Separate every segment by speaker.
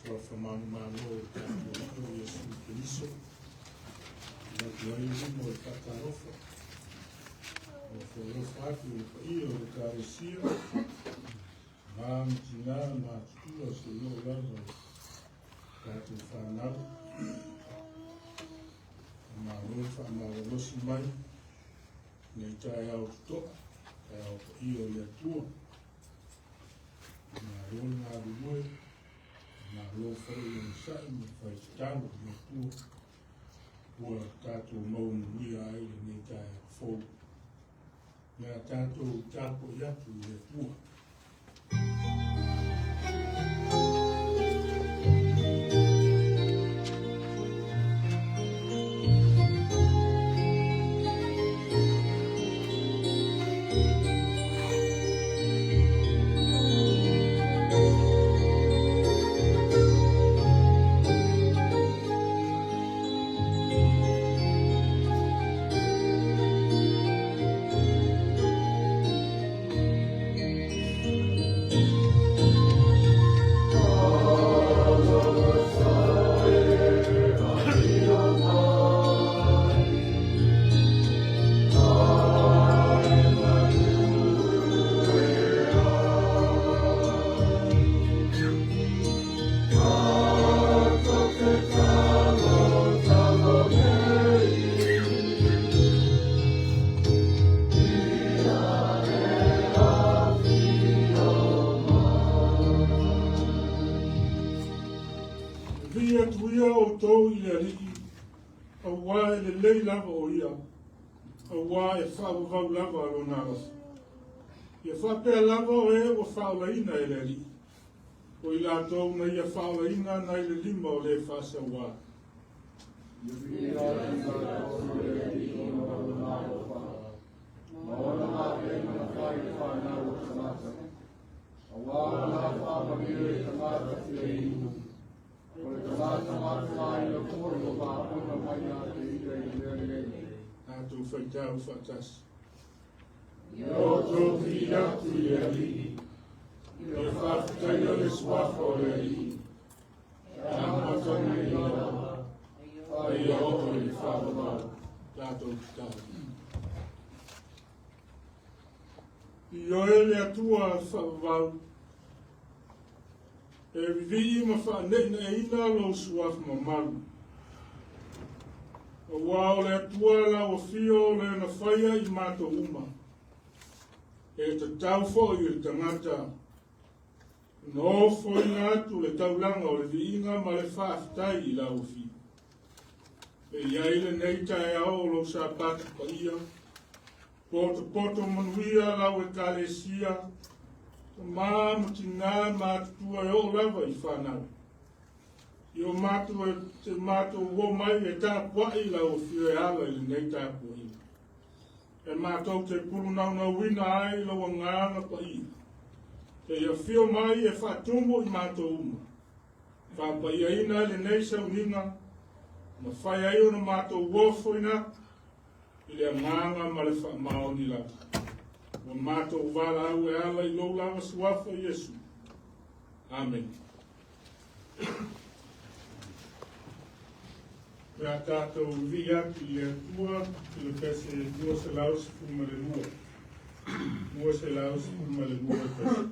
Speaker 1: Suafa manumalo o le tatou Alii o Iesu Keriso, e avatu ai i luma o le faatalofa, e ofo alofa atu i le paia o le Ekalesia, ma ma tina ma matutua seia oo lava i tatou fanau. Malo le faamalolosi mai nei taeao totoa, taeao paia o le Atua. Malo le galulue, malo foi le onosai ma le fai tatalo i le Atua ua tatou maua manuia ai lenei taeao fou. Ia tatou tapuai atu i le Atua. Vivii atu ia outou i le Alii, auā e lelei lava o ia, auā e faavavau lava lona alofa. Ia faapea lava o e ua faaolaina e le Alii, o i latou na ia faaolaina nai le lima o le faasauā.
Speaker 2: Ia atu i latou i le Alii ona o lona alofa, ma ona galuega na fai i le fanau o tagata. Auā o le a faamanuia i tagata fia inu, o le tagata matuaina foi ua faapuna mai ia te ia i le mea lelei.
Speaker 1: Tatou faitau faatasi.
Speaker 2: Ia outou vivii atu i le Alii,
Speaker 1: Ia faafetaia le suafa o le Alii, e amata nei lava, seia oo i le faavavau. Tatou tatalo. Ioe le Atua faavavau, e vivii ma faaneeneeina lou suafa mamalu. Auā o le Atua lau afio o le na faia i matou uma, e tatau foi i le tagata Na ofoina atu le taulaga o le viiga ma le faafetai i lau Afio. E i ai lenei taeao o lou Sapatu paia, potopoto manuia lau Ekalesia, tamā ma tinā matutua e oo lava i fanau. I o matou e te matou uo mai e tapuai lau Afio e ala i lenei tapuaiga. E matou te pulunaunauina ai lou Agaga Paia. Te i afio mai e faatumu i matou uma. Faapaiaina ai lenei sauniga, ma fai ai ona matou ofoina atu i le agaga ma le faamaoni lava. Ua matou valaau e ala i lou lava suafa Iesu. Amene. Pe a tatou vivii atu i le Atua i le pese 212. 212 pese.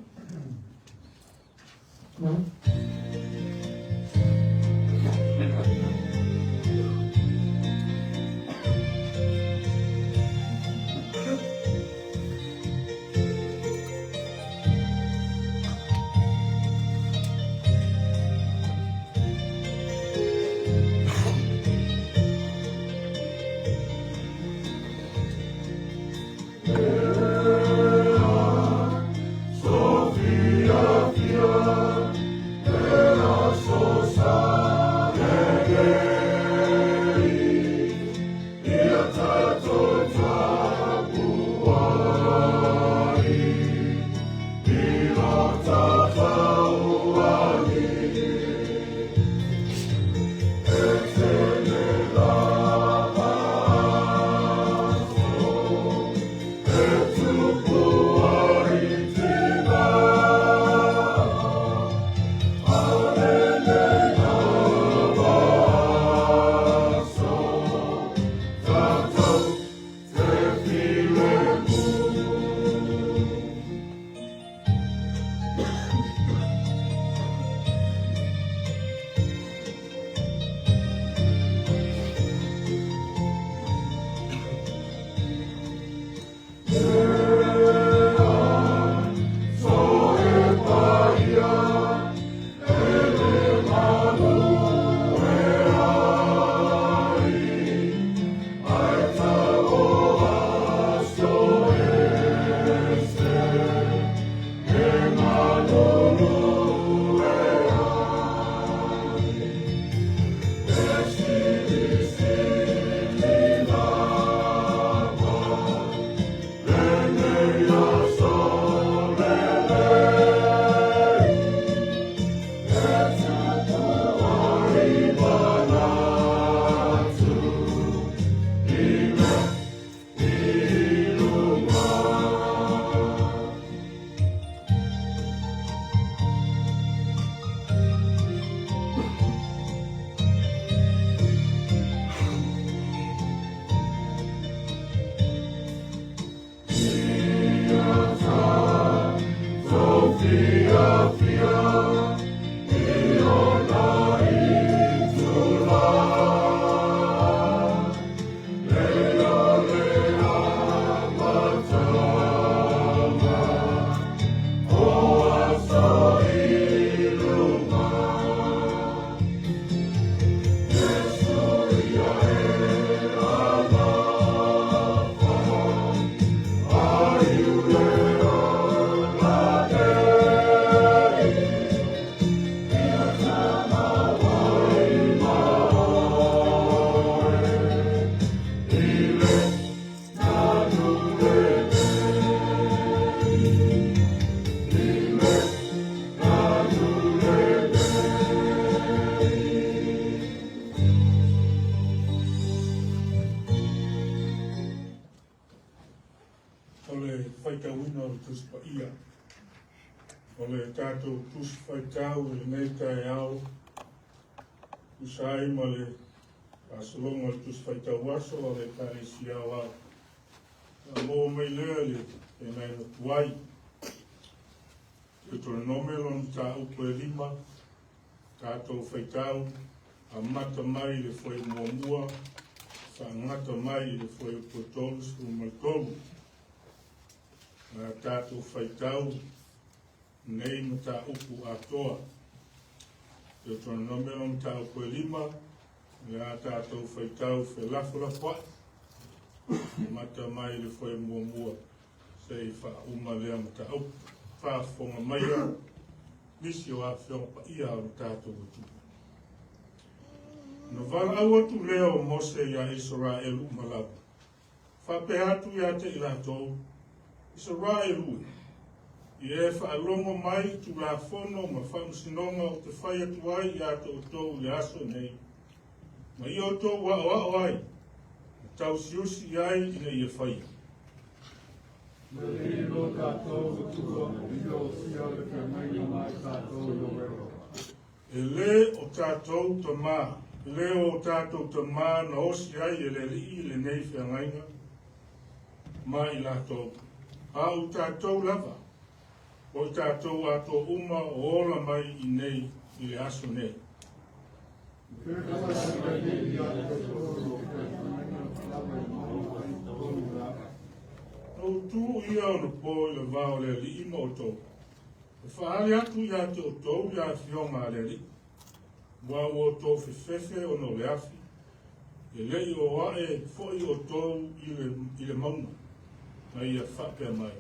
Speaker 1: O le faitauina o le Tusi Paia. O le tatou Tusi Faitau i lenei taeao, tusa ai ma le faasologa o le Tusi Faitau Aso a le Ekalesia Aoao. A maua mai lea i le feagaiga tuai. Deuteronome lona mataupu e 5, tatou faitau amata mai i le fuaiupu muamua, faagata mai i le fuaiupu e 33. A tatou faitau lenei mataupu atoa. Deuteronomio mataupu e 5, o le a tatou faitau felafolafoai, amata mai le foe muamua se i faauma lea mataupu. Faafofoga maia nisi o afioga paia o le tatou atunuu. Na valaau atu lea o Mose iā Isaraelu uma lava, faapea atu ia te i latou, Isaraelu e, ia e faalogo mai i Tulafono ma faamasinoga ou te fai atu ai ia te outou i le aso nei, ma ia outou aoao ai, ma tausiusi i ai ina ia faia.
Speaker 2: Le Alii lo tatou Atua, ia osia le feagaiga ma i tatou i Horeba.
Speaker 1: E lē o tatou tamā, e lē o tatou tamā na osi ai e le Alii lenei feagaiga ma i latou, a o tatou lava, o i tatou atoa uma o ola mai i nei i le aso nei.
Speaker 2: Fetalai le Alii ia te outou i le feagaiga lava i maua ai totonu o le afi.
Speaker 1: Na ou tu ia onapo i le va o le Alii ma outou, e faaali atu ia te outou le afioga a le Alii, ua ua outou fefefe ona o le afi, e le'i o ae foi outou i le mauga, na ia faapea mai.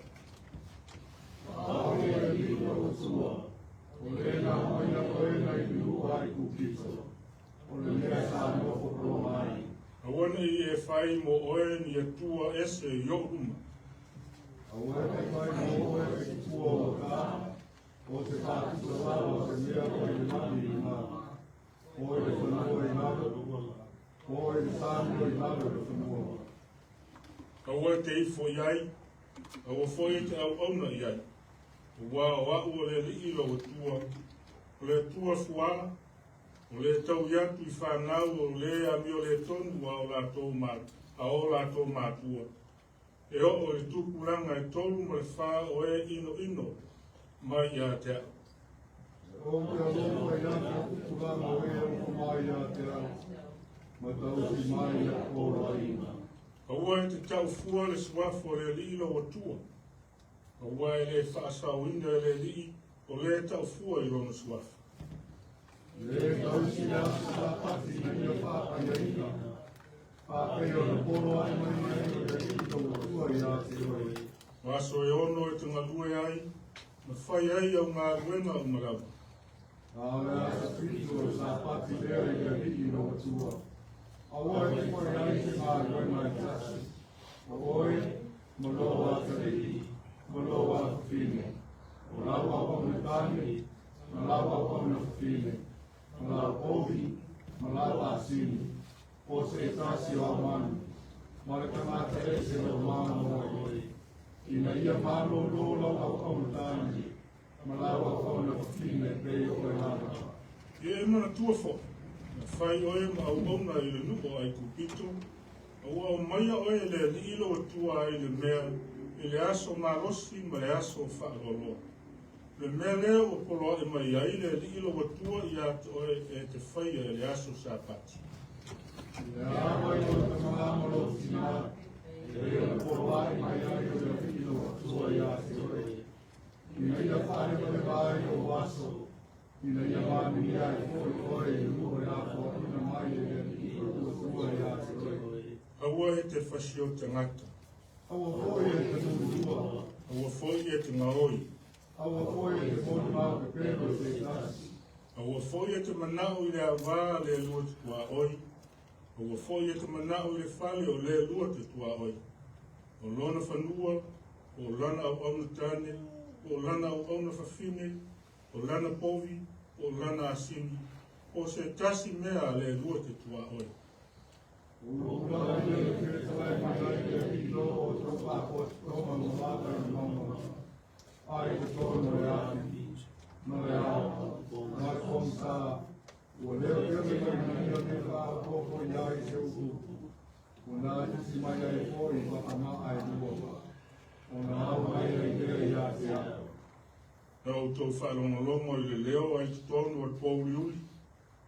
Speaker 2: Ao le Alii lou Atua, o le na aumaia oe mai le nuu o Aikupito, o le mea sa nofo pologa ai.
Speaker 1: Aua ne i e fai mo oe ni atua ese i ou luma.
Speaker 2: Aua e te fai mo oe se tua o ka, o se faatusa o se mea o i le lagi i luga, o i le fanua i lalo, o i le sami i lalo i le fanua.
Speaker 1: Aua e te ifo i ai, aua foi e te auauna i ai. Ua o au o le Alii lou Atua, o le Atua fuā, o le tau i atu i whanau o le amio le tonu a o latou ma, a o latou matua. E oo i le tupulaga e 3 ma le 4 o e ino ino mai ia te au.
Speaker 2: O te alofa ia te tupulaga o e alofa mai ia te au, ma tausi mai ia poloaiga.
Speaker 1: Aua e te taufua le suafa o le Alii lou Atua, aua e le faasaoina e le Alii o le taufua i lona suafa.
Speaker 2: Le tausi le aso Sapati na ia faapaiaina, faapei ona poloai mai ai o le Alii lou Atua ia te oe.
Speaker 1: O aso e 6 e te galue ai, ma fai ai au galuega uma lava.
Speaker 2: A o le aso 7 o le Sapati lea i le Alii lou Atua. Aua e te fai ai se galuega e tasi, o oe ma lou atalii, ma lou afafine, o lau auauna tane, ma lau auauna fafine, ma lau povi, ma lau asini, o se tasi o au manu, ma le tagata ese o mana mo oe. Ina ia malōlō lau auauna tane, ma lau auauna fafine pei o oe lava.
Speaker 1: Ia e manatua foi, na fai oe ma auauna i le nuu o Aikupito, a ua aumaia oe e le Alii lou Atua ai le mea i le aso malosi ma le aso faaloaloa. Le mea lea ua poloai mai ai le Alii lou Atua ia te oe e te faia i le aso Sapati.
Speaker 2: Ia ama i lou tamā ma lou tinā, e ona poloai mai ai o le Alii lou Atua ia te oe. Ina ia faalevaleva ai ou aso, ina ia manuia ai foi oe i le nuu e afoaina mai e le Alii lou Atua ia te oe.
Speaker 1: Aua e te fasio tagata.
Speaker 2: Aua foi e te mulua.
Speaker 1: Aua foi e te gaoi.
Speaker 2: Aua foi e te molimau pepelo i se tasi.
Speaker 1: Aua foi e te manao i le avā le lua te tuaoi. Aua foi e te manao i le fale o le lua te tuaoi. O lona fanua, o lana auauna tane, o lana auauna fafine, o lana povi, o lana asini, o se tasi mea a le lua te tuaoi.
Speaker 2: Ua ia le fetalai mai ai le Alii lo outou faapotopotoga ma mata i le mauga, ai totonu o le afi, ma le ao, ma le pogisa, ua leoleo mai na ia mea faaopoopo i ai se upu, ua natusi mai ai foi vakamaa e lua, ona au mai ai lea ia te au.
Speaker 1: Na outou faalogologo i le leo ai totonu o le pouliuli,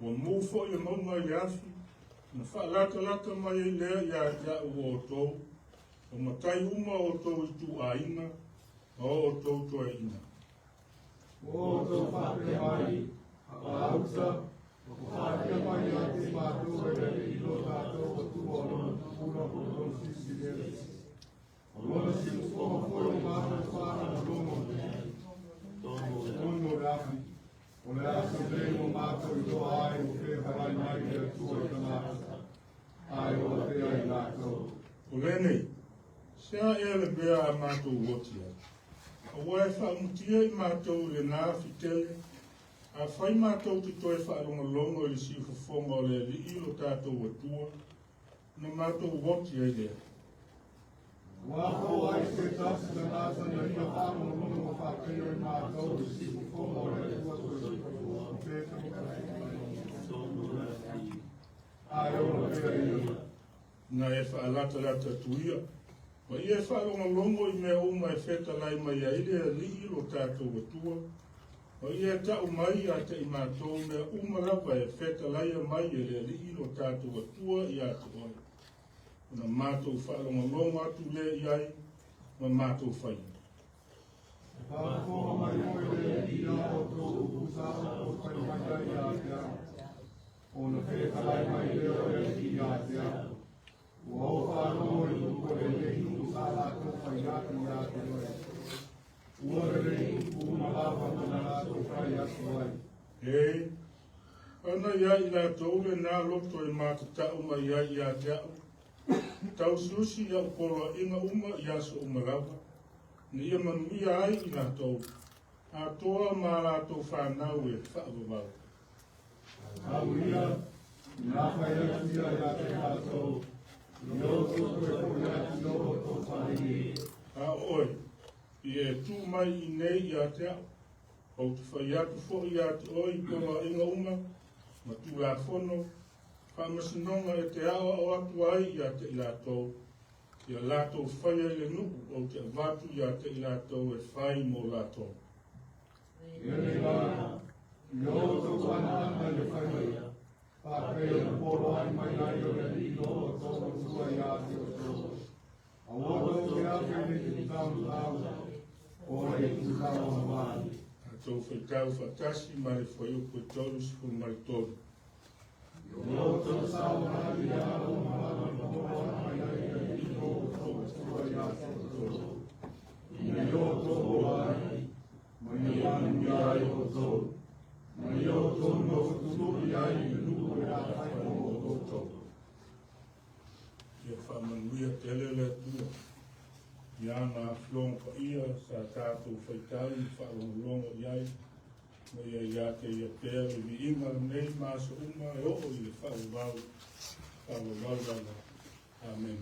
Speaker 1: ua mu foi le mauga i le afi, na faalatalata mai ai lea ia te au o outou, o matai uma o outou ituaiga, ma o outou toeaiina.
Speaker 2: Ua outou faapea mai, gauta, ua faalia mai ia te matou e le Alii lo tatou Atua o Lona pupula po o Lona silisili ese. O Lona siufofoga foi o matou faalogologo nei. Tonu o le afi, o le aso nei ua matou iloa ai ua fetalai mai le Atua i tagata, ae ola pea i latou.
Speaker 1: O lenei, se a ea le mea a matou oti ai. Aua e faaumutia i matou i lena fitele, afai matou te toe faalogologo i le siufofoga o le Alii lo tatou Atua, na matou oti ai lea.
Speaker 2: Ua afua ai se tasi tagata na ia faalogologo faapea i matou i le siufofoga o le Atua toe ae ola pea ia.
Speaker 1: Na e faalatalata atu ia, ma ia e faalogologo i mea uma e fetalai mai ai le Alii lo tatou Atua, ma ia e tau mai ia te i matou mea uma lava e fetalaia mai e le Alii lo tatou Atua ia te oe. Ona matou faalogologo atu lea i ai, ma matou faia.
Speaker 2: Faafofoga mai foi le Alii ia outou upu sa outou fai mai ai ia te au. Ona fetalai mai lea o le Alii ia te au. Ua ou faalogo i upu o lenei nuu sa latou fai atu ia te oe. Ua lelei upu uma lava na latou fai atu ai.
Speaker 1: E, ana ia i latou lena loto e matatau mai ai ia te au, tausiusi i au poloaiga uma i aso uma lava, ina ia manuia ai i latou, atoa ma latou fanau e faavavau.
Speaker 2: Au ia, ina fai atu ia ia te matou, i outou toe foi atu i o outou fale.
Speaker 1: A o oe, i e tu mai i nei ia te au, ou te fai atu foi ia te oe i poloaiga uma, ma tulafono, faamasinoga e te aoao atu ai ia te i latou, ia latou faia i le nuu ou te avatu ia te i latou e fai mo latou.
Speaker 2: Ia la, i outou anaana i le fai, faapea na poloai mai ai o le Alii lo outou Atua ia te outou. Aua tou te afe i le itu taumatau, o le itu tauagavale.
Speaker 1: Tatou faitau faatasi ma le fuaiupu e 33.
Speaker 2: I outou saogali i ala uma lava na poloai mai ai le Alii lo outou Atua ia te outou. Ina ia outou ola ai, ma ia manuia ai outou, ma ia outou nofo ai i le nuu o le a fai mo outou.
Speaker 1: Ia faamanuia tele le Atua. Ia na afioga paia sa tatou faitau ma faalogologo i ai, ma ia ia te ia pea le viiga nei ma aso uma e oo i le faavavau, faavavau lava. Amen.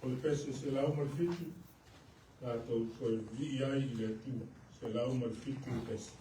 Speaker 1: O le pese 107, tatou toe vii ai i le Atua. 107 le pese.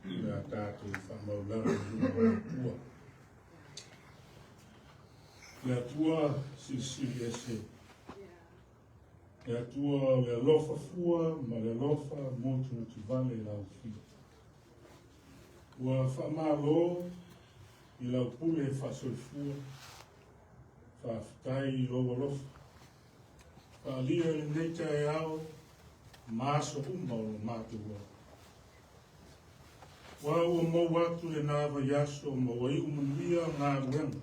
Speaker 1: O le a tatou faamaulalo i luma o le Atua. Le Atua silisili ese. Le Atua o le alofa fua ma le alofa motumotu vale i lau afio. Ua faamalo i lau pule faasoifua, faafetai i lou alofa. Faaalia i lenei taeao ma aso uma o lo matou ola. Ua ua mou atu lena vaiaso ma ua iu manuia galuega.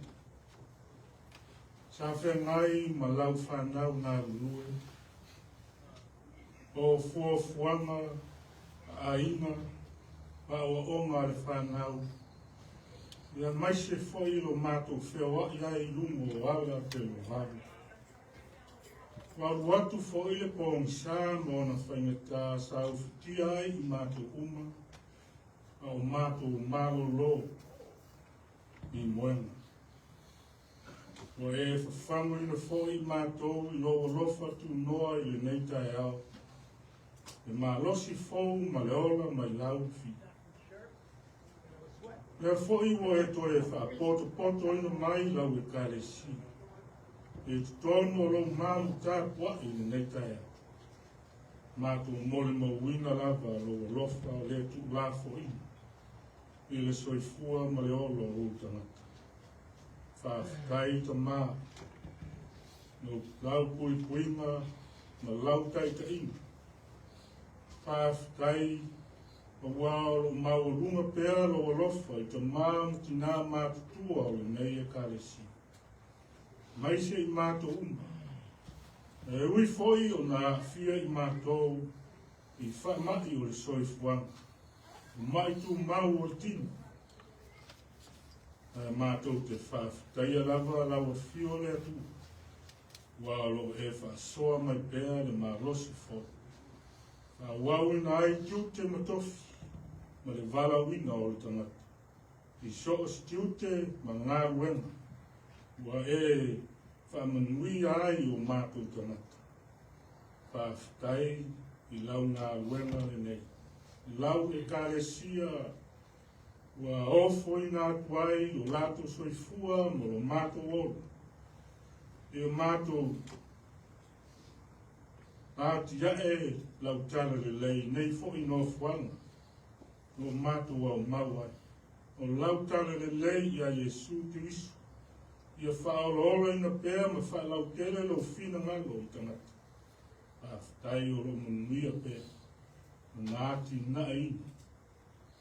Speaker 1: Sa feagai ma lau fanau galulue, o fuafuaga a aiga ma aoaoga a le fanau, ia maise foi lo matou feoai ai i luga o ala felovale. Ua alu atu foi le pogisa ma ona faigata sa ufitia ai i matou uma, a o matou malolo i moega. Ua e fafagoina foi matou i lou alofa tunoa i lenei taeao, le malosi fou ma le ola mai lau fi. Lea foi ua e toe faapotopotoina mai lau ekalesia, i totonu o lou malu tapuai i lenei taeao. Matou molimauina lava lou alofa le tuulafoaina i le soifua ma le ola o ou tagata. Faafetai Tamā, lau puipuiga ma lau taitaiga. Faafetai aua o loo maualuga pea lou alofa i tamā ma tinā matutua o lenei ekalesia. Maise i matou uma. E ui foi ona aafia i matou i faamai o le soifuaga, o mai tumau o le tino. Ae matou te faafetaia lava lau afio le Atua, ua o loo e faasoa mai pea le malosi foi. Faaauauina ai tiute ma tofi ma le valaauina o le tagata. I so o se tiute ma galuega ua e faamanuia ai o matou tagata. Faafetai i lau galuega lenei. Lau ekalesia ua ofoina atu ai lo latou soifua ma lo matou ola. I o matou atiae lau tala lelei nei foi nofoaga o matou aumau ai. O lau tala lelei ia Iesu Keriso. Ia faaolaolaina pea ma faalautele lou finagalo i tagata. Faafetai o loo manuia pea ma na atinaeina.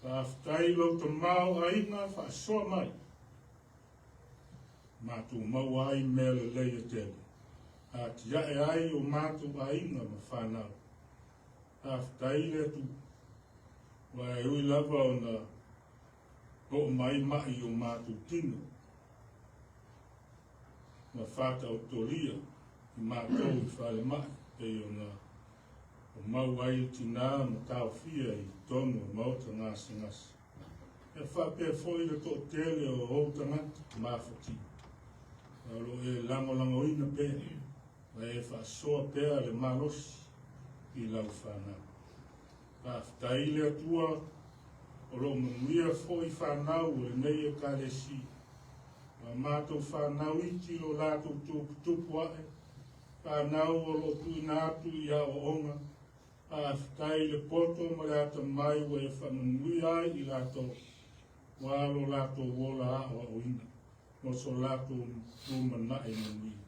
Speaker 1: Faafetai lou tamaoaiga faasoa mai. Matou maua ai mea lelei e tele. Atiae ai o matou aiga ma fanau. Faafetai le Atua. Ua e ui lava ona oo mai mai o matou tino ma faataotolia i matou i falemai pei ona o mau ai le tinā ma taofia i totonu o maota gasegase. E faapea foi le toatele o ou tagata mafatia. O lo e lagolagoina pea, ma e faasoa pea le malosi i lau fanau. Faafetai le Atua o loo manuia foi fanau o lenei ekalesia. Ma matou fanau iti lo latou tuputupu ae, fanau o loo tuuina atu i aoaoga. Faafetai le poto ma le atamai ua e faamanuia ai i latou, ua lo latou ola aoaoina, mo so latou lumanai manuia.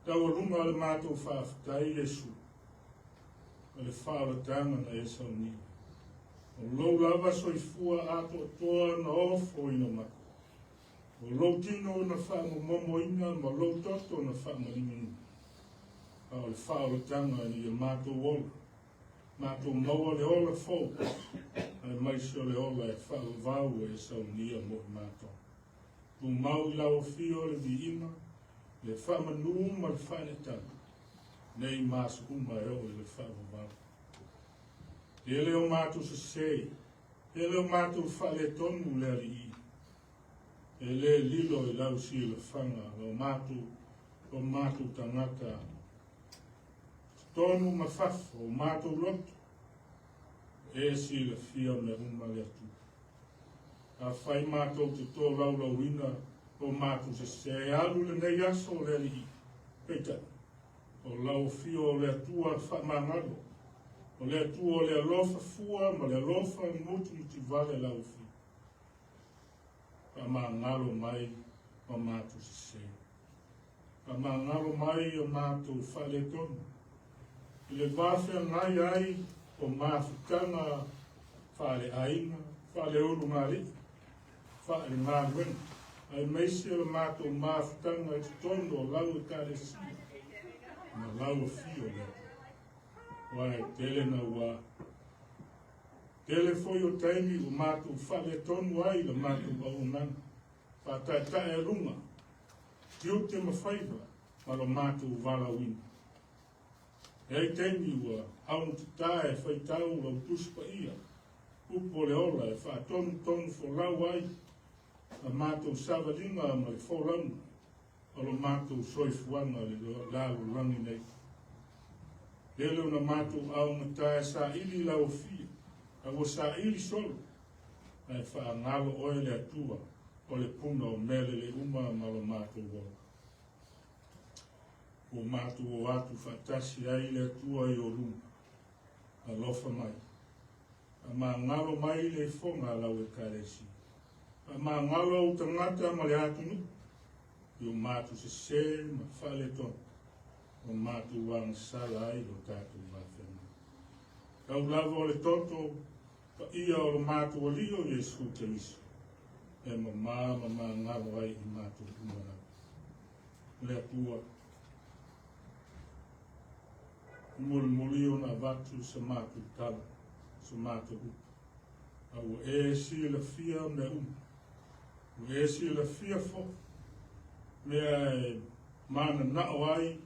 Speaker 1: Taualuga o le matou faafetai Iesu, o le faaolataga na e saunia. O lou lava soifua atoatoa na ofoina mai. O lou tino na faamomomoina ma lou toto na faamalinuina. A o le faaolataga ina ia matou ola, matou maua le ola fou, aemaise o le ola e faavavau e saunia mo i matou. Tumau i lau afio le viiga, le faamanu ma le faanetaga, nei ma aso uma e oo i le faavavau. Tele o matou sese, tele o matou faaletonu le Alii, e le lilo i lau silafaga o matou tagata, totonu ma fafo o matou loto. e silafia mea uma le Atua. Afai matou te tolaulauina o matou sesē e alu lenei aso o le Alii, peitai, o lau afio o le Atua faamagalo, o le Atua o le alofa fua ma le alofa mutimutivale lau afio. Faamagalo mai ma matou sesē. Faamagalo mai o matou faaletonu. I le va feagai ai o mafutaga faaleaiga, faaleulugalii, faalegaluega, aemaise o le matou mafutaga i totonu o lau Ekalesia ma lau afio le Atua. Aua e tele naua. Tele foi o taimi ua matou faaletonu ai le matou auaunaga, faataetaealuga, tiute ma faiva ma lo matou valaauina. E ai taimi ua augatata e faitau lau Tusi Paia, upu o le ola e faatonutonu folau ai la matou savaliga ma le folauga o lo matou soifuaga i le lalolagi nei. Lele ona matou augata e saili lau afio, a ua saili solo, ae faagalo oe le Atua o le puna o mea lelei uma ma lo matou ola. Ua matou o atu faatasi ai le Atua i ou luma, alofa mai. Faamagalo mai le ifoga a lau Ekalesia. Faamagalo ou tagata ma le atunuu, i o matou sesē ma faaletonu, ua matou agasala ai lo tatou vafeagai. Tau lava o le toto paia o lo matou Alii o Iesu Keriso, e mamā ma magalo ai i matou uma lava. O le Atua, e mulimuli ona avatu sa matou tala, sa matou upu, a ua e silafia mea uma. Ua e silafia foi mea e mananao ai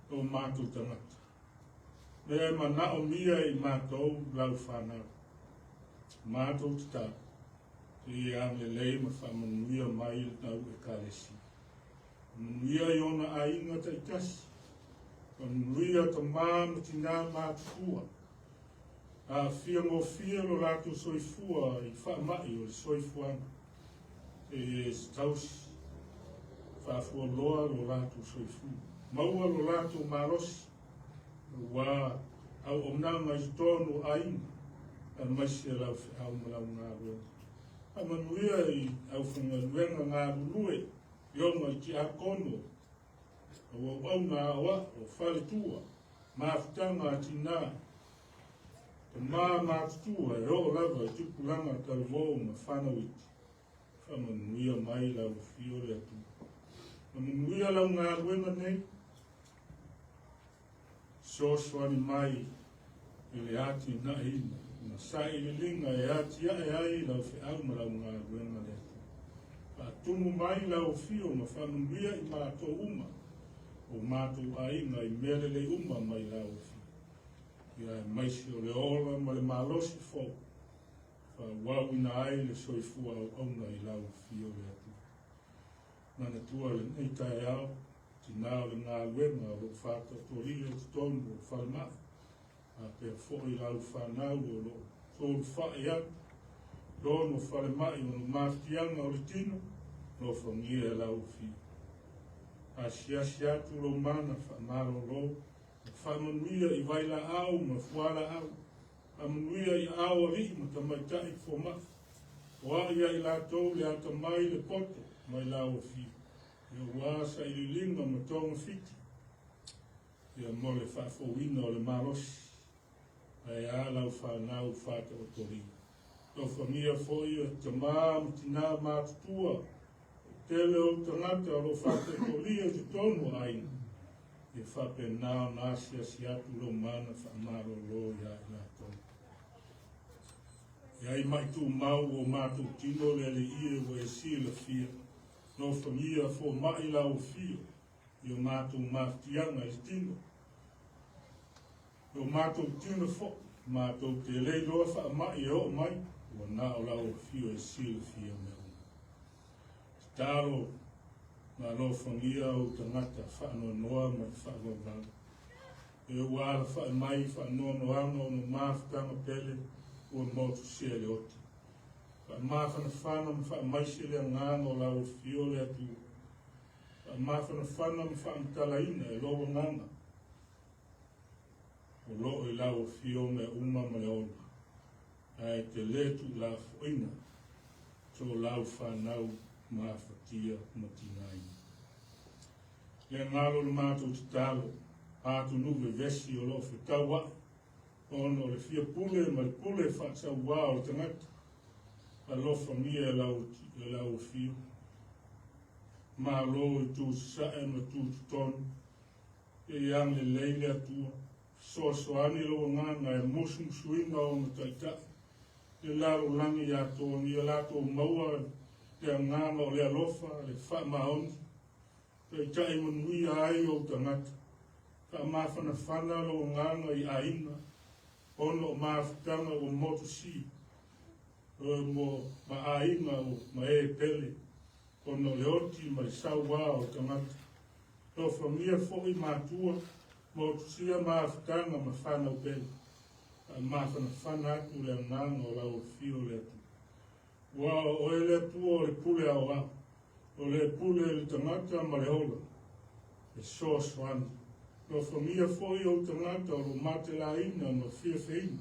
Speaker 1: o matou tagata. Mea e manaomia i matou lau fanau. Matou tatalo, seia agalelei ma faamanuia mai lau Ekalesia. Faamanuia i ona aiga taitasi. Faamanuia tamā ma tinā matutua. Aafia gofie lo latou soifua i faamai o le soifuaga. Seia e tausi faafualoa lo latou soifua. Maua lo latou malosi, aua auaunaga i totonu o aiga, aemaise lau feau ma lau galuega. Faamanuia i aufaigaluega galulue i ona i tiakono, auauauna aoao, faletua, mafutaga a tinā, tamā matutua e oo lava i tupulaga talavou ma fanau iti. Faamanuia mai lau afio le Atua. Faamanuia lau galuega nei, fesoasoani mai i le atinaeina ma sailiiliga e atiae ai lau feau ma lau galuega le Atua. Faatumu mai lau afio ma faamanuia i matou uma, o matou aiga i mea lelei uma mai lau afio. Ia aemaise o le ola ma le malosi fou, faaauauina ai le soifua auauna i lau afio le Atua. Manatua lenei taeao, tinā o le galuega o loo faataotolia i totonu o falemai, faapea foi lau fanau o loo solufai atu totonu o falemai ona mafatiaga o le tino, alofagia e lau afio. Asiasi atu lou mana faamalolo, faamanuia i vailaau ma fualaau, faamanuia i ao alii ma tamaitai fomai, o ai ia i latou le atamai le poto mai lau afio, ia ua sailiiliga ma togafiti, ia mo le faafouina o le malosi, ae a lau fanau faataotolia. Alofagia foi o tamā ma tinā matutua, tele o tagata o lo faataotolia i totonu o aiga, ia faapena ona asiasi atu lou mana faamalolo ia i latou. E ai mai tumau o matou tino le Alii e ua e silafia, alofagia fomai lau afio i o matou mafatiaga i le tino. O matou tino foi, matou te leiloa faamai e oo mai, ua na o lau afio e silafia mea uma. Tatalo ma alofagia ou tagata faanoanoa ma le faavauvau. E ua alafai mai faanoanoaga ona mafutaga pele, Ua motusia e le oti. Faamafanafana ma faamaise le agaga o lau afio le Atua. Faamafanafana ma faamatalaina e lou agaga o loo i lau afio mea uma ma le ola, ae te le tuulafoaina so lau fanau mafatia ma tigaina. Le galo le matou tatalo, atunuu vevesi o loo fetauai ona o le fia pule ma le pule faasauā o le tagata, alofagia e lau, e lau afio. Malo i tu sasae ma tu totonu, e i agalelei le Atua, fesoasoani lou agaga e musumusuina ona taitai, le lalolagi atoa, ia latou maua le agaga o le alofa, le faamaoni, taitai manuia ai ou tagata. Faamafanafana lou agaga i aiga, ona o mafutaga ua motusia, mo ma aiga o ma e pele, ona o le oti ma le sauā o le tagata. Alofagia foi matua, motusia mafutaga ma fanau pele. Faamafanafana atu le agaga o lau afio le Atua. Ua o oe le Atua o le pule aoao, o le pule i le tagata ma le ola, e fesoasoani. Alofagia foi ou tagata o lo matelaina ma fiafeina.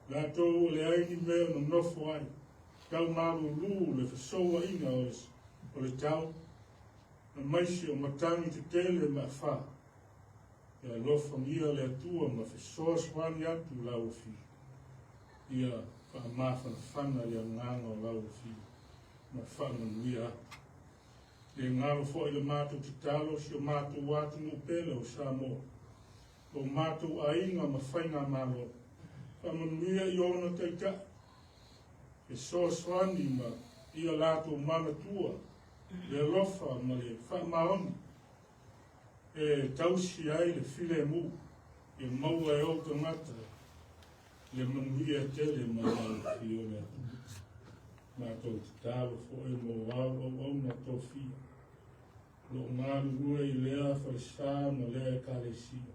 Speaker 1: Latou ua leai ni mea e nonofo ai, tau malūlū le fesouaina o le tau, aemaise o matagi tetele ma afā. Ia alofagia le Atua ma fesoasoani atu lau afio. Ia faamafanafana le agaga o lau afio ma faamanuia atu. Le galo foi le matou tatalo si o matou atunuu pele o Samoa, o matou aiga ma faigamalo, faamanuia i ona taitai, fesoasoani ma ia latou manatua le alofa ma le faamaoni e tausi ai le filemu, ia maua e ou tagata le manuia tele mai lau afio le Atua. Matou tatalo foi mo au auauna tofia, o lo o galulue i lea falesa ma lea ekalesia.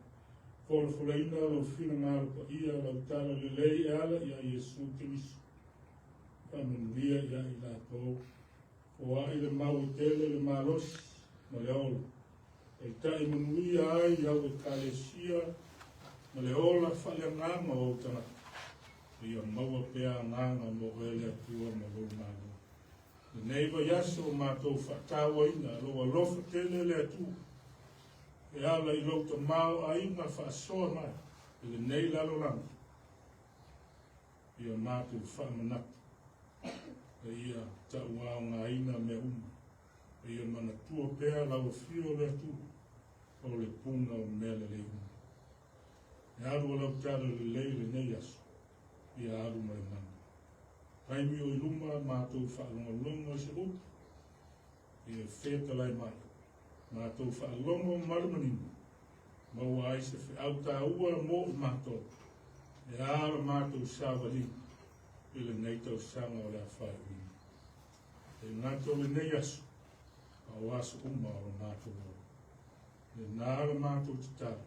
Speaker 1: Folafolaina lou finagalo paia, lau tala lelei e ala ia Iesu Keriso. Faamanuia ia i latou, foai le mau e tele le malosi ma le ola. Taitai manuia ai au ekalesia ma le ola faaleagaga o ou tagata. Ia maua pea agaga mo oe le Atua ma lou Malo. Lenei vaiaso o matou faatauaina lou alofa tele le Atua, e ala i lou tamaoaiga faasoa mai i lenei lalolagi. Ia matou faamanatu, e ia tauaogaina mea uma, e ia manatua pea lau afio le Atua, o le puna o mea lelei uma. E alu o lau tala lelei lenei aso, ia alu ma le mana. Taimi o i luma matou faalogologo i se upu, ia fetalai mai. Matou faalogo ma le manino, maua ai se feau taua mo i matou, e a la matou savaliga i lenei tausaga o le a faaiuina. E gata o lenei aso, a o aso uma o le matou ola. Lena le matou tatalo,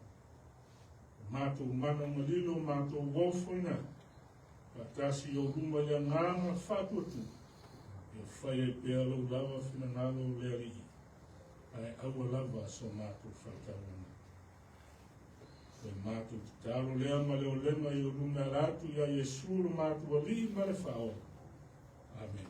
Speaker 1: o matou mana malilo, matou ofoina atu, faatasi i ou luma i le agaga faatuatua, ia fai ai pea lou lava finagalo o le Alii, ae aua lava so matou faatauga. O le matou tatalo lea ma le olega i ou luma e ala atu ia Iesu lo matou Alii ma le Faaola. Amene.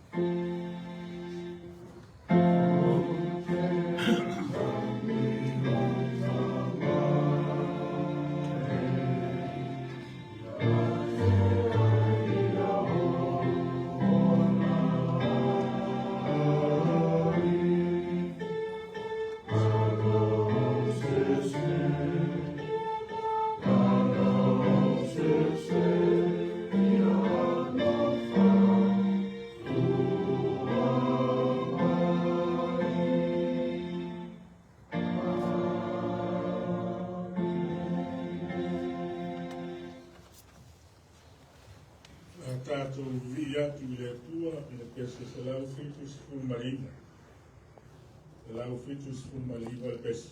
Speaker 1: A tatou vivii atu i le Atua i le pese 179. 179 le pese.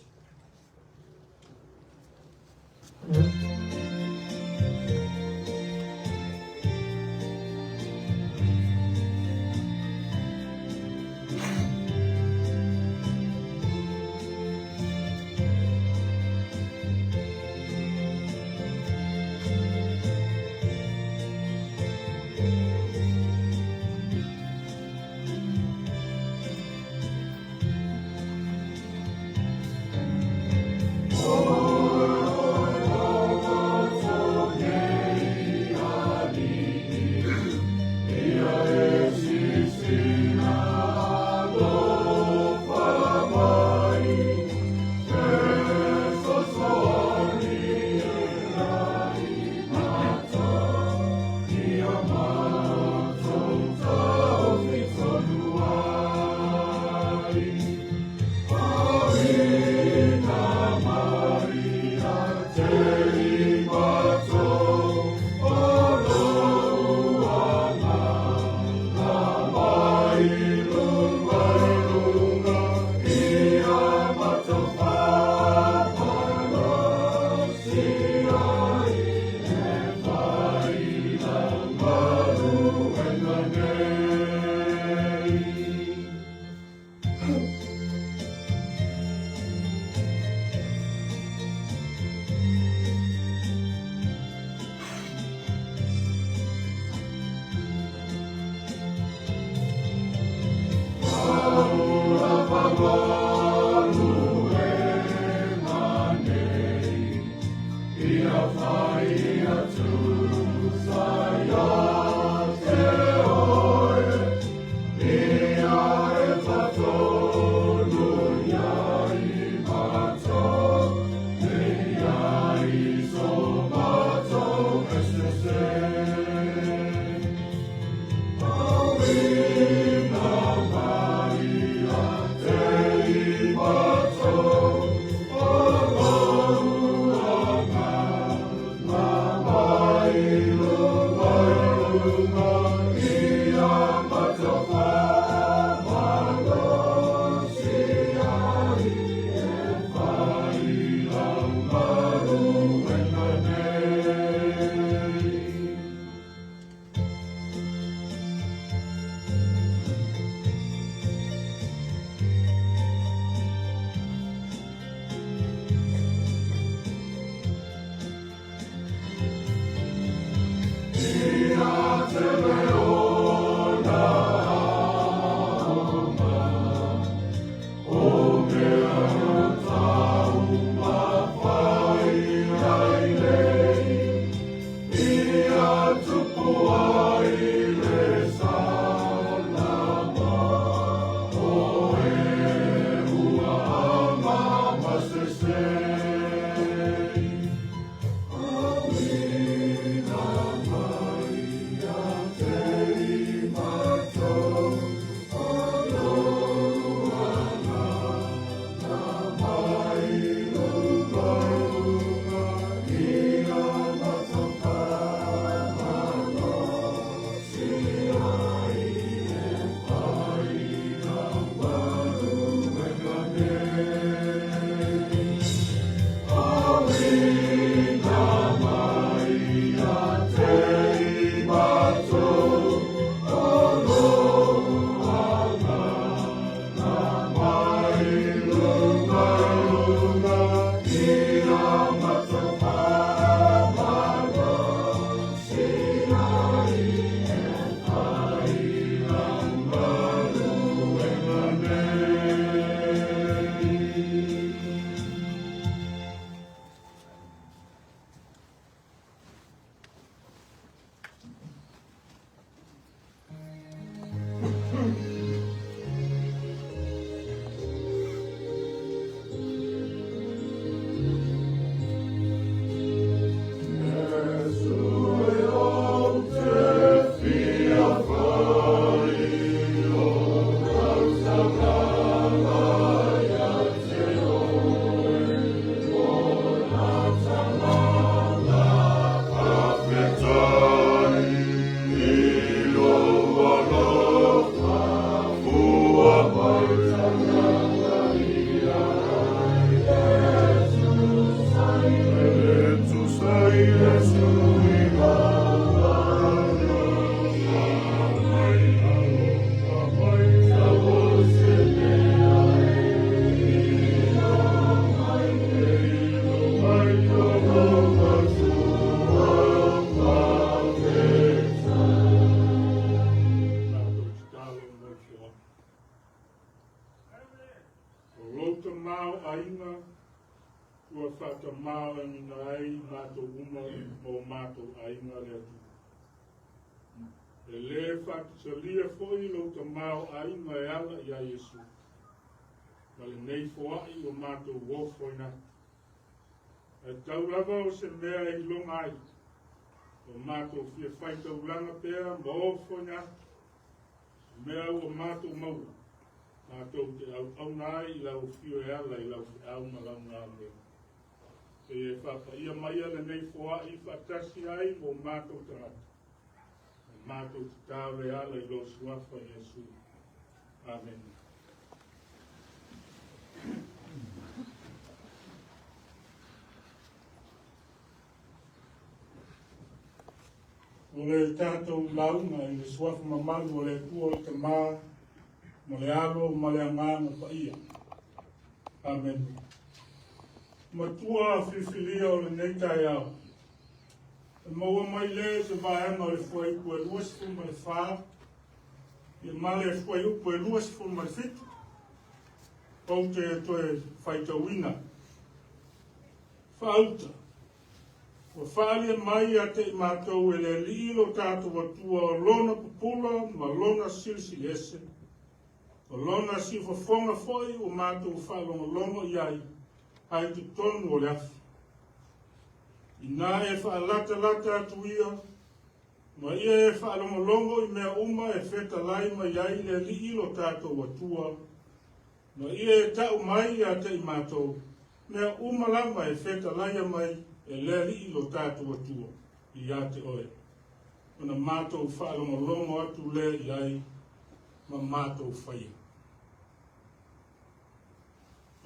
Speaker 1: tamaoaiga ai matou uma ma o matou aiga le Atua. E lē faatusalia foi lou tamaoaiga e ala iā Iesu ma lenei foaʻi ua matou ofoina atu. Ae tau lava o se mea e iloga ai, ua matou fia faitaulaga pea ma ofoina atu se mea ua matou maua, matou te auauna ai i lau afio e ala i lau feau ma lau galuega. Seia e faapaia maia lenei foaʻi faatasi ai ma o matou tagata, ma matou tatalo e ala i lou Suafa Iesu. Amene. O le tatou lauga i le suafa mamalu o le Atua o le Tama, ma le Alo ma le Agaga Paia. Amene. Matua filifilia o lenei taeao, e maua mai lea i se vaega o le fuaiupu e 24, ia ma le fuaiupu e 27, ou te toe faitauina. Faauta, ua faaalia mai ia te i matou e le Alii lo tatou Atua o lona pupula ma lona silisiliese, o lona siufofoga foi ua matou faalogologo i ai ai totonu o le afi. Inā e faalatalata atu ia, ma ia e faalogologo i mea uma e fetalai mai ai le Alii lo tatou Atua, ma ia e tau mai ia te i matou, mea uma lava e fetalaia mai e le Alii lo tatou Atua ia te oe, ona matou faalogologo atu lea i ai ma matou faia.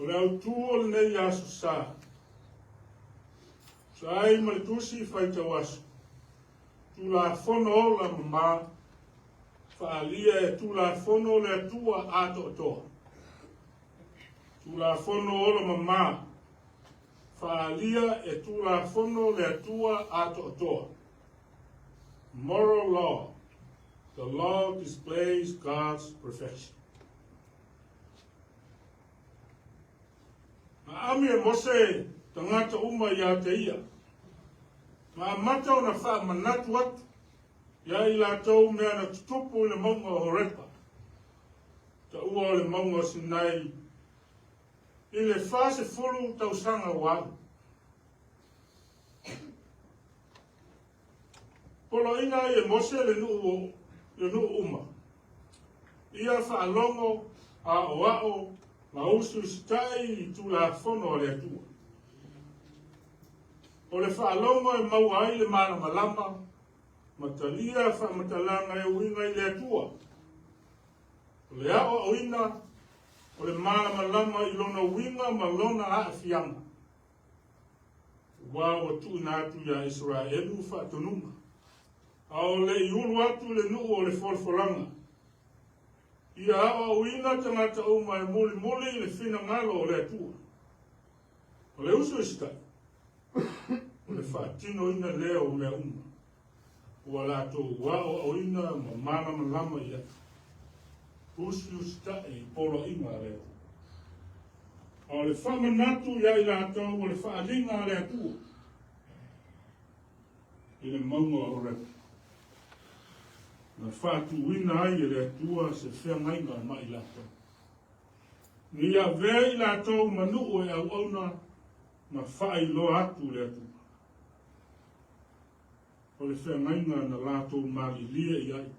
Speaker 1: O le autū o lenei aso sa, tusa ai ma le tusi faitau aso, Tulafono ola mamā, faaalia e Tulafono le Atua atoatoa. Tulafono ola mamā, faaalia e Tulafono le Atua atoatoa. Moral law, the law displays God's perfection. Na ami e Mose tagata uma ia te ia, na amata ona faamanatu atu ia i latou mea na tutupu i le mauga o Horepa, taua o le mauga o Sinai, i le 40 tausaga ua alu. Poloaiga ai e Mose le nuu, le nuu uma. Ia faalogo, aoao, ma usiusitai i Tulafono a le Atua. O le faalogo e maua ai le malamalama ma talia faamatalaga e uiga i le Atua. O le aoaoina o le malamalama i lona uiga ma lona aafiaga. Aua ua tuuina atu iā Isaraelu faatonuga, a o le i ulu atu i le nuu o le folafolaga, ia aoaoina tagata uma e mulimuli i le finagalo o le Atua. O le uso i Sitaʻi, o le faatinoina lea o mea uma ua latou aoaoina ma malamalama i ai. Usiusitaʻi i poloaiga a le Atua. A o le faamanatu iā i latou o le faaaliga a le Atua i le mauga o Horepa, na faatuina ai e le Atua se feagaiga ma i latou, ina ia avea i latou ma nuu e auauna ma faailoa atu le Atua. O le feagaiga na latou malilie i ai,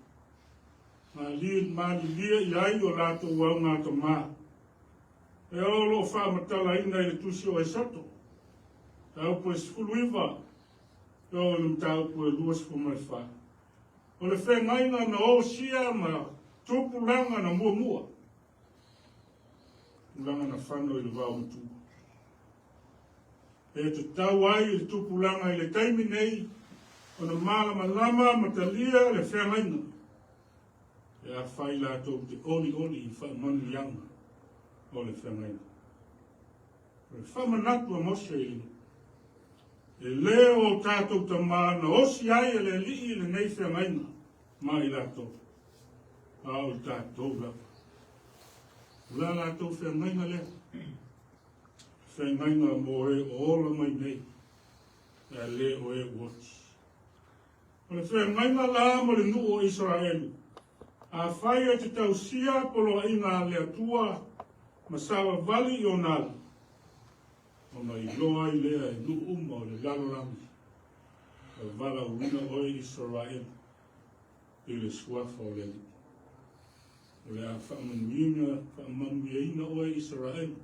Speaker 1: malilie i ai o latou augatamā, e o lo o faamatalaina i le tusi o Esoto, mataupu e 19, e oo i le mataupu e 24. O le feagaiga na osia ma tupulaga na muamua, tulaga na fano i le vaomatua. E tatau ai i le tupulaga i le taimi nei ona malamalama ma talia le feagaiga pe afai latou te olioli i faamanuiaga o le feagaiga. O le faamanatu a Mose i le nuu, e lē o tatou tamā na osi ai e le Alii lenei feagaiga ma i latou, a o i tatou lava. O le a latou feagaiga lea? Feagaiga mo e o ola mai nei, ae le o e ua oti. O le feagaiga la ma le nuu o Isaraelu, afai e te tausia poloaiga a le Atua ma savavali i ona ala, ona iloa ai lea e nuu uma o le lalolagi, ua valaauina oe Isaraelu i le suafa o le Alii. O le a faamanuiaina oe Isaraelu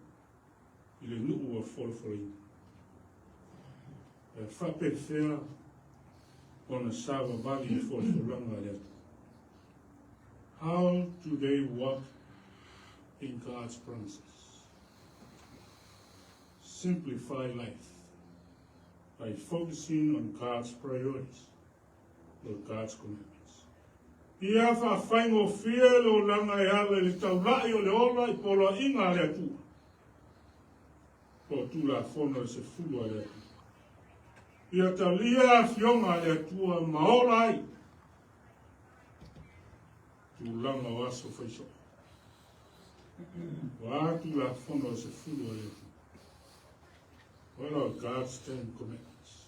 Speaker 1: i le nuu ua folafolaina. E faapefea ona savavali i folafolaga a le Atua? How do they walk in God's promises? Simplify life by focusing on God's priorities or God's commandments. Ia faafaigofie le olaga e ala i le taulai o le ola i poloaiga a le Atua. Po o Tulafono e 10 a le Atua. Ia talia afioga a le Atua ma ola ai tulaga o aso faisoo. O a Tulafono e 10 a le Atua? What are God's 10 Commandments?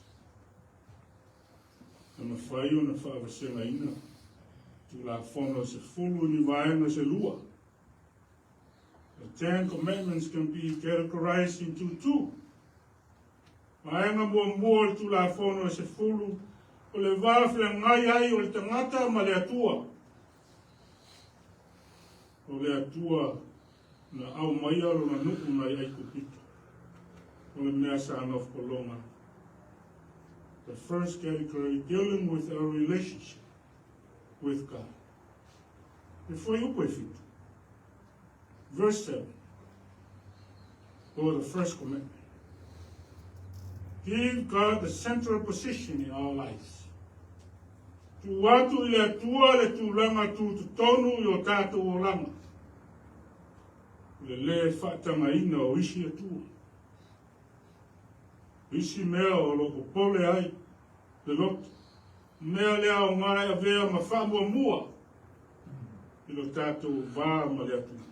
Speaker 1: E mafai ona faavasegaina Tulafono e 10 i ni vaega se lua. The 10 Commandments can be categorized into two. Vaega muamua o le Tulafono e 10, o le va feagai ai o le tagata ma le Atua. O le Atua na aumaia lona nuu nai Aikupito, o le mea sa nofopologa. The first category dealing with our relationship with God. E fuaiupu e 7. Verse 7. Or the first commandment. Give God the central position in our lives. Tuu atu i le Atua le tulaga tutotonu i o tatou olaga. O le lē faatagaina o isi Atua. O isi mea o lo o popole ai le loto. O mea le aoga e avea ma faamuamua i lo tatou va ma le Atua.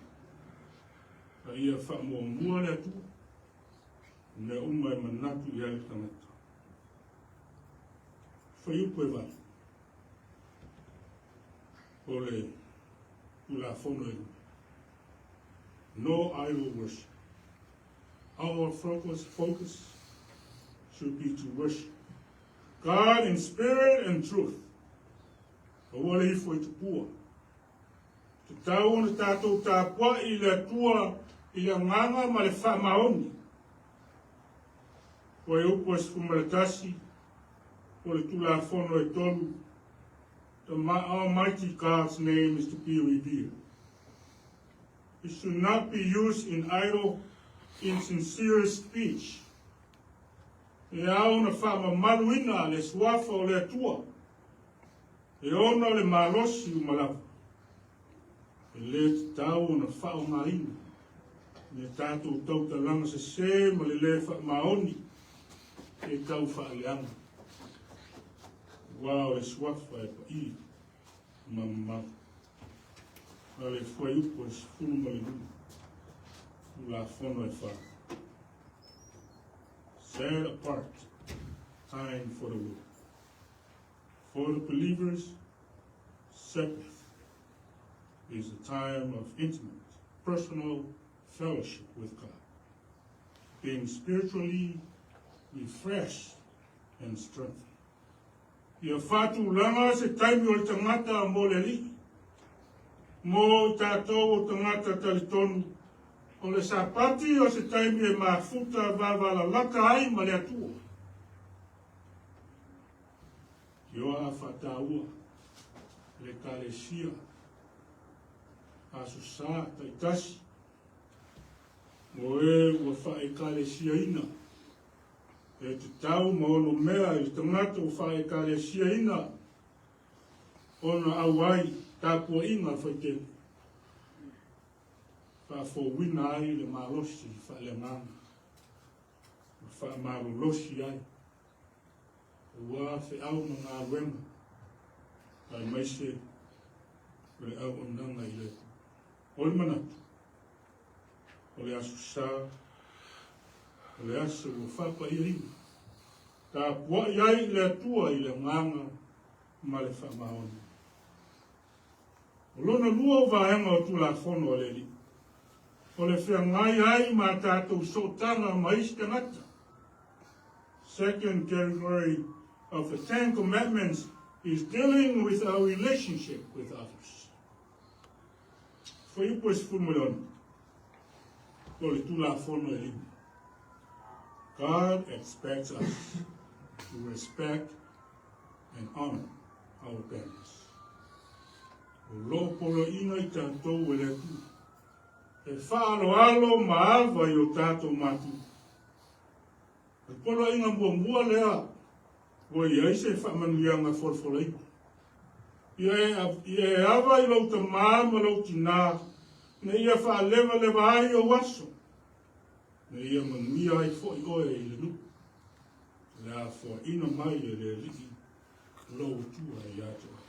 Speaker 1: A ia faamuamua le Atua, o mea uma e manatu i ai le tagata. Fuaiupu e 8. O le Tulafono e 2. No idol worship. Our focus should be to worship God in spirit and truth. Aua le ifo i tupua. Tatau ona tatou tapuai i le Atua i le agaga ma le faamaoni. Fuaiupu e 11 o le Tulafono e 3, The Almighty God's name is to be revered. It should not be used in idle, insincere speech. E ao ona faamamaluina le suafa o le Atua, e ona le malosi uma lava. E lē tatau ona faaaogaina ni a tatou tautalaga sesē ma le lē faamaoni e tau faaleaga, aua o le suafa e paia ma mamalu. A le fuaiupu e 12, Tulafono e 4. Set apart time for the Lord. For the believers, Sabbath is a time of intimate, personal fellowship with God, being spiritually refreshed and strengthened. Ia faatulaga se taimi o le tagata mo le Alii, mo i tatou o tagata talitonu, o le Sapati o se taimi e mafuta vavalalata ai ma le Atua. Ioa a faataua le Ekalesia Aso Sa taitasi, mo e ua faaekalesiaina e tatau ma ono mea i le tagata ua faaekalesiaina ona auai tapuaiga faitele, faafouina ai le malosi faaleagaga ma faamalolosi ai aua feau ma galuega aemaise o le auaunaga i le Atua. O le manatu, o le Aso Sa O le aso ua faapaiaina. Tapuai ai i le Atua i le agaga ma le faamaoni. O lona lua o vaega o Tulafono a le Alii, o le feagai ai ma a tatou sootaga ma isi tagata. Second category of the Ten Commandments is dealing with our relationship with others. Fuaiupu e 16 o le Tulafono e lima. God expects us to respect and honor our parents. O lo o poloaiina i tatou e le Atua e faaaloalo ma ava i o tatou matua. O le poloaiga muamua lea ua i ai se faamanuiaga folafolaina. Ia e ava i lou tamā ma lou tinā, ina ia faalevaleva ai ou aso, ina ia manuia ai foi oe i le nuu, o le a foaina mai e le Alii lou Atua ia te oe.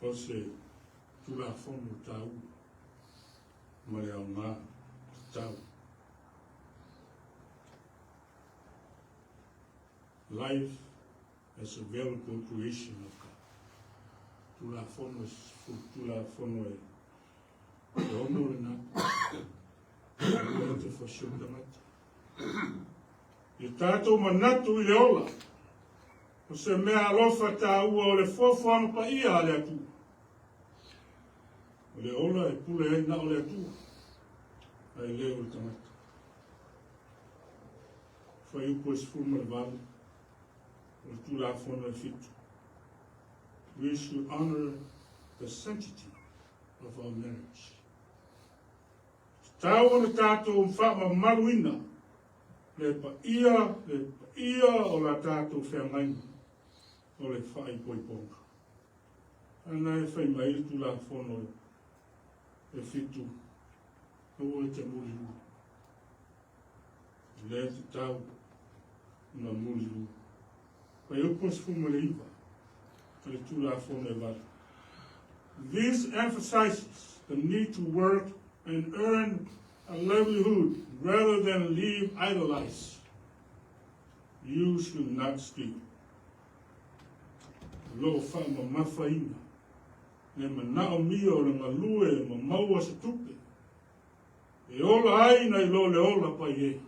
Speaker 1: O se Tulafono taua ma le aoga tatau. Life as a valuable creation of God. Tulafono e Tulafono e e ono lena. Ua te fasiu tagata. I tatou manatu i le ola, o se mea alofa taua o le fuafuaga paia a le Atua. O le ola e pule ai na o le Atua, ae le o le tagata. Fuaiupu e 18, o le Tulafono e fitu. We should honor the sanctity of our marriage. Tatau ona tatou faamamaluina le paia, le paia o la tatou feagaiga o le faaipoipoga. Ana e fai mai le Tulafono e fitu, aua e te mulilua. E le tatau ona mulilua. Fuaiupu 19 o le Tulafono e valu. This emphasizes the need to work and earn a livelihood rather than live idle lives. You should not steal. O lo o faamamafaina le manaomia o le galue ma maua se tupe e ola ai nai lo le ola pai e.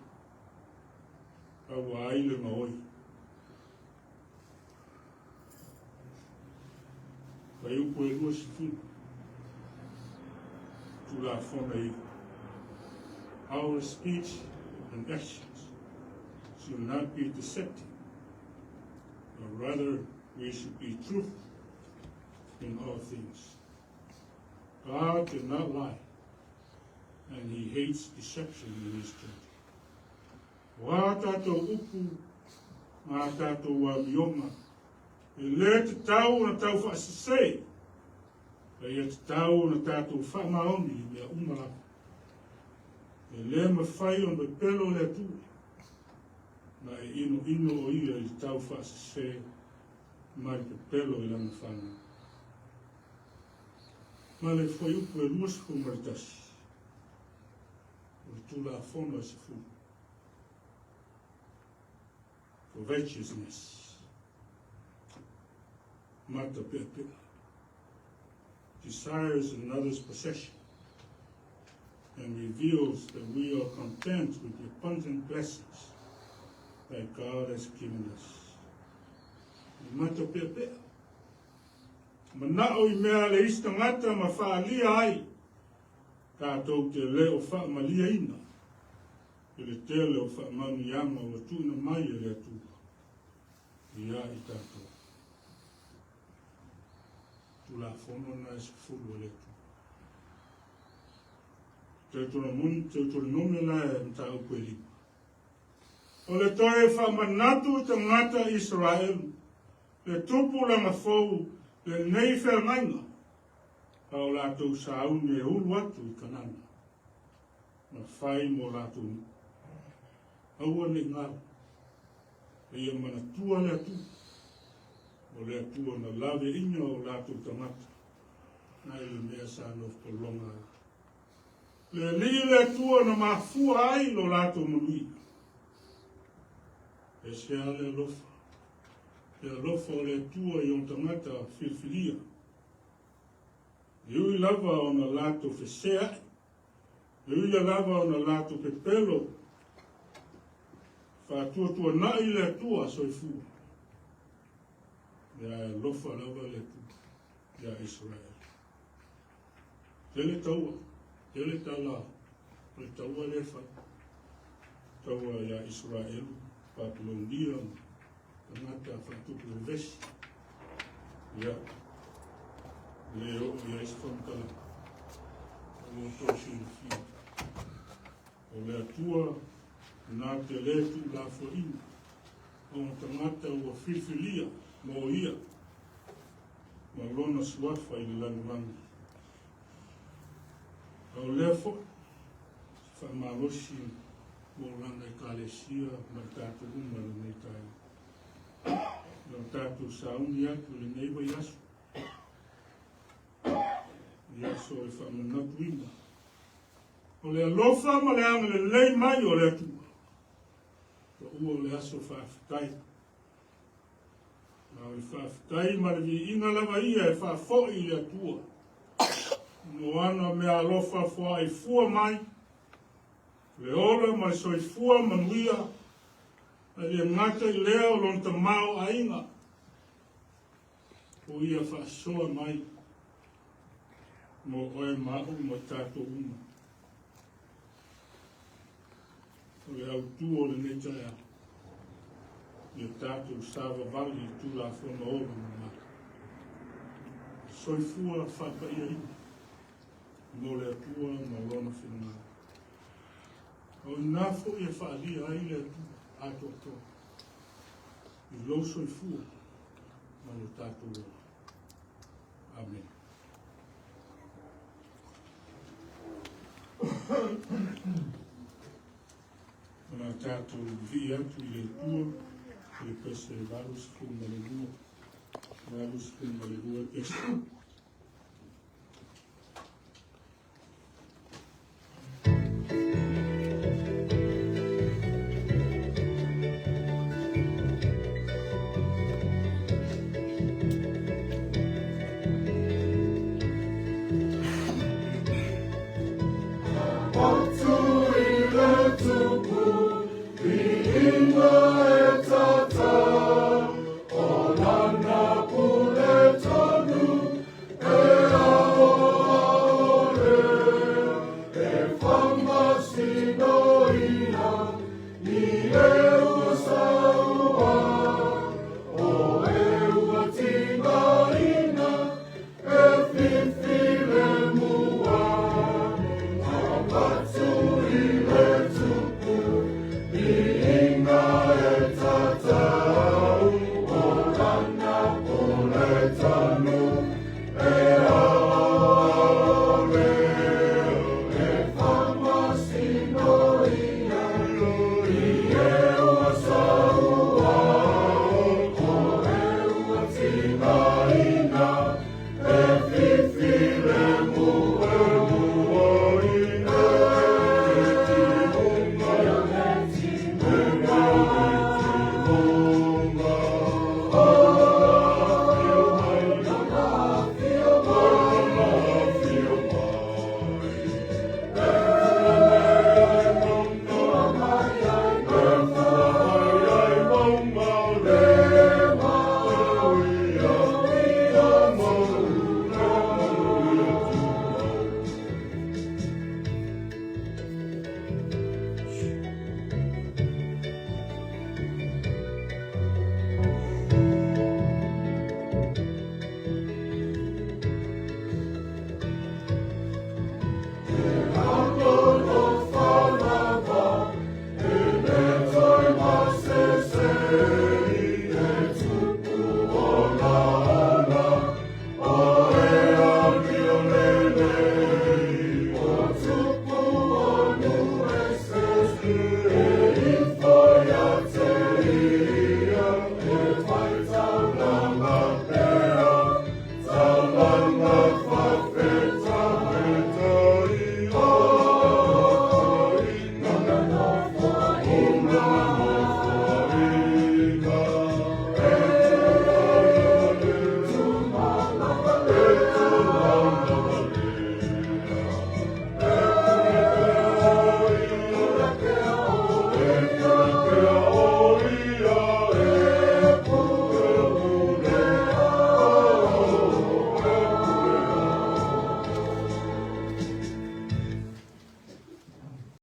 Speaker 1: Aua ai le gaoi. Fuaiupu e 20, Tulafono e iva. Our speech and actions should not be deceptive, but rather we should be truthful in all things. God did not lie, and he hates deception in his children. O ā tātou upu ma ā tātou amioga, e lē tatau ona taufaasese, a ia tatau ona tātou faamaoni i mea uma lava. E lē mafai ona pepelo le Atua, na e inoino o ia i le taufaasese ma le pepelo i lana fanau. Ma le fuaiupu e 21. O le Tulafono e sefulu. Covetousness. Mata peapea. Desires another's possession and reveals that we are content with the abundant blessings that God has given us. Mata peapea. Mana'o i mea a le isi tagata ma faalia ai tatou te le o faamaliaina i le tele o faamanuiaga ua tuuina mai e le Atua ia i tatou. Tulafono na e sefulu e le Atua. Deuteronomio la e mataupu e lima. O le toe faamanatu i tagata Isaraelu, le tupulaga fou lenei feagaiga a o latou sauni e ulu atu i Kanana, ma fai mo latou nuu. Aua ne i galo, a ia manatua le Atua, o le Atua na laveaiina o latou tagata nai le mea sa nofopologa ai. Le Alii le Atua na mafua ai lo latou manuia. E ese lava le alofa, le alofa o le Atua i ona tagata filifilia. E ui lava ona latou feseai, e ui lava ona latou pepelo, faatuatuanai le Atua soifua. Ia e alofa lava le Atua ia Isaraelu. Tele taua, tele tala o le taua lea e fai. Taua ia Isaraelu, Papilonia, tagata faatupu vevesi. Ia, le oo i ai se faamatalaga. Ua outou silafia. O le Atua na te le tuulafoaiina ona tagata ua filifilia mo ia ma lona suafa i le lalolagi. A o lea foi se faamalosi mo lana Ekalesia ma i tatou uma i lenei taeao. Na o tatou sauni atu i lenei vaiaso, i aso e faamanatuina o le alofa ma le agalelei mai o le Atua. Taua o le aso faafetai. A o le faafetai ma le viiga lava ia e faafoi i le Atua. Mo ana mea alofa foaaifua mai, le ola ma le soifua manuia, ae le gata i lea o lona tamaoaiga, o ia faasoa mai mo oe ma au ma tatou uma. O le autu o lenei taeao, ia tatou savavali i Tulafono ola mamalu. Soifua faapaiaina mo le Atua ma Lona finagalo. O i foi e faaalia ai le Atua atoatoa i lou soifua ma lo tatou ola. Amene. O le a tatou vivii atu i le Atua i le pese 82, 82 pese.